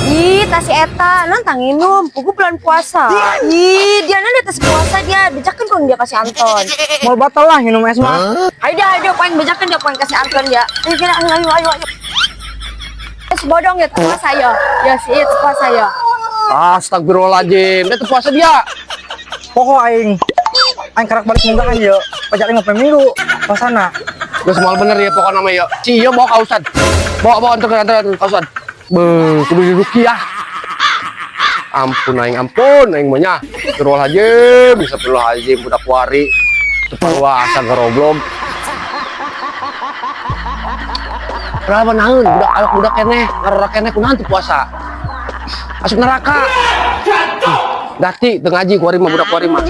Ih, tas si eta, nantang nginum, pugu bulan puasa. Ih, dia nanti tas puasa dia, bejakeun kong dia kasih Anton. Mau batal lah minum es mah. Ayo dia, ayo dia, poin bejakeun dia, poin kasih Anton ya. Ayo, kira, ayo, ayo, ayo, ayo. Es bodong ya, puasa ya. Ya, si itu puasa ya. Astagfirullahaladzim. Dia teu puasa dia. Pokok aing. Aing karak balik munggahan ye. Pajak aing mah minggu. Puasana. Geus moal bener ya pokokna mah ya. Si ieu bawa ka Ustad. Bawa bawa antar antar antar ka Ustad. Be, kudu diruqyah. Ampun aing, ampun aing mah nya. Astagfirullahaladzim, astagfirullahaladzim budak kuari. Teu puasa garoblog. Berapa naon budak awak budak keneh, ngarora keneh kunaon teu puasa. Masuk neraka. Dati teu ngaji kuari mah budak kuari mah.